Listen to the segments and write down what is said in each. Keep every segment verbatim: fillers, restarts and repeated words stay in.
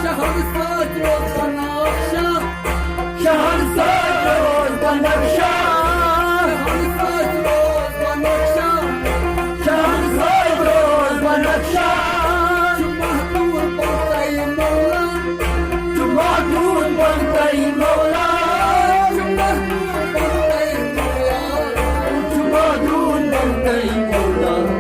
شہر سۭتۍ روز بنفشہ۔ شہر سۭتۍ روز بنفشہ۔ شہر سۭتۍ روز بنفشہ۔ شہر سۭتۍ روز بنفشہ۔ چھُ محدوٗد بنتَے مولا۔ چھُ محدوٗد بنتَے مولا۔ چھُ محدوٗد بنتَے مولا۔ چھُ محدوٗد بنتَے مولا۔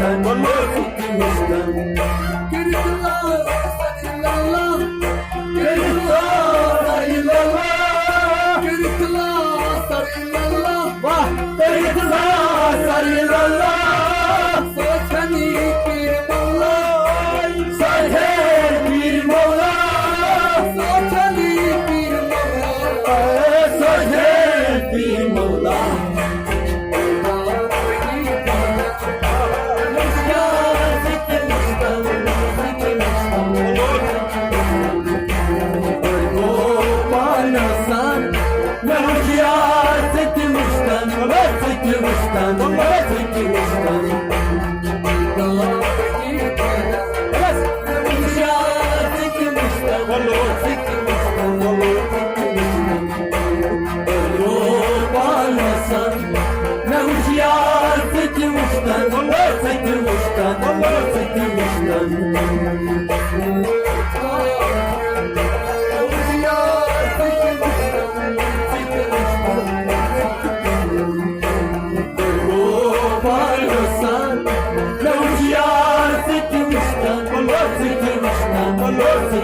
وَلُر سۭتۍ تہِ وُچھتن۔ کٔرِتھ لا سَر اِلا اللہ۔ کٔرِتھ لا سَر اِلا اللہ۔ کٔرِتھ لا سَر اِلا اللہ۔ واہ۔ کٔرِتھ لا سَر اِلا اللہ۔ سۄ چھَنہٕ یہِ پیٖر مولا۔ سۄ چھَنہٕ پیٖر مولا۔ سۄ چھَنہٕ یہِ پیٖر مولا۔ سۄ چھَنہٕ پیٖر مولا۔ مےٚ وُچھ یار ژٕ تہِ وُچھتن، ژٕ تہِ وُچھتن، ژٕ تہِ وُچھتن۔ مےٚ وُچھ یار ژٕ تہِ وُچھتن، ژٕ تہِ وُچھتن، ژٕ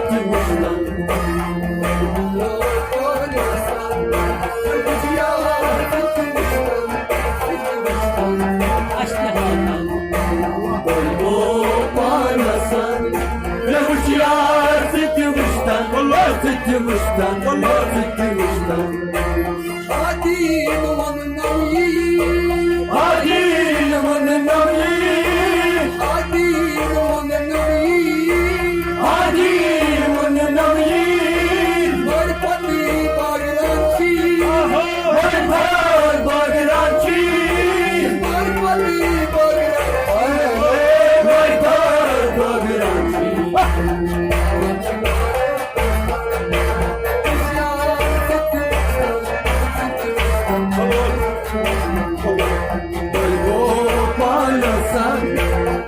تہِ وُچھتن۔ مےٚ وُچھ یار ژٕ تہِ وُچھتن، ژٕ تہِ وُچھتن، ژٕ تہِ وُچھتن۔ آدین وَننَم یی۔ آدین وَننَم یی۔ آدین وَننَم یی۔ آدین وَننَم یی۔ مَرپَتی بَگرَن چھی۔ مَرپَتی بَگرَن چھی۔ مَرپَتی بَگرَن چھی۔ مَرپَتی بَگرَن چھی۔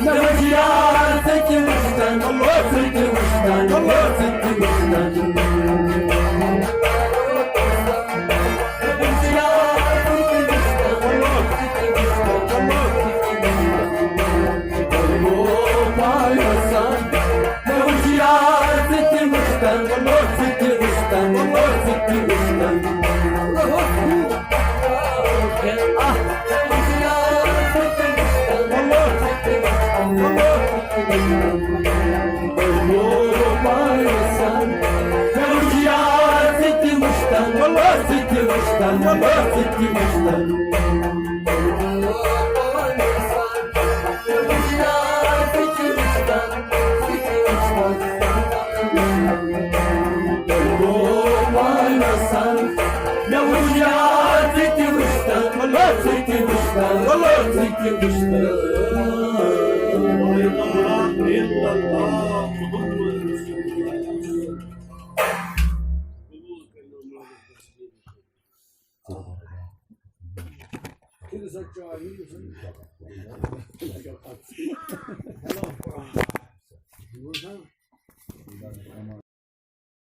مےٚ وُچھ یار ژٕ تہِ وُچھتن، ژٕ تہِ وُچھتن، ژٕ تہِ وُچھتن۔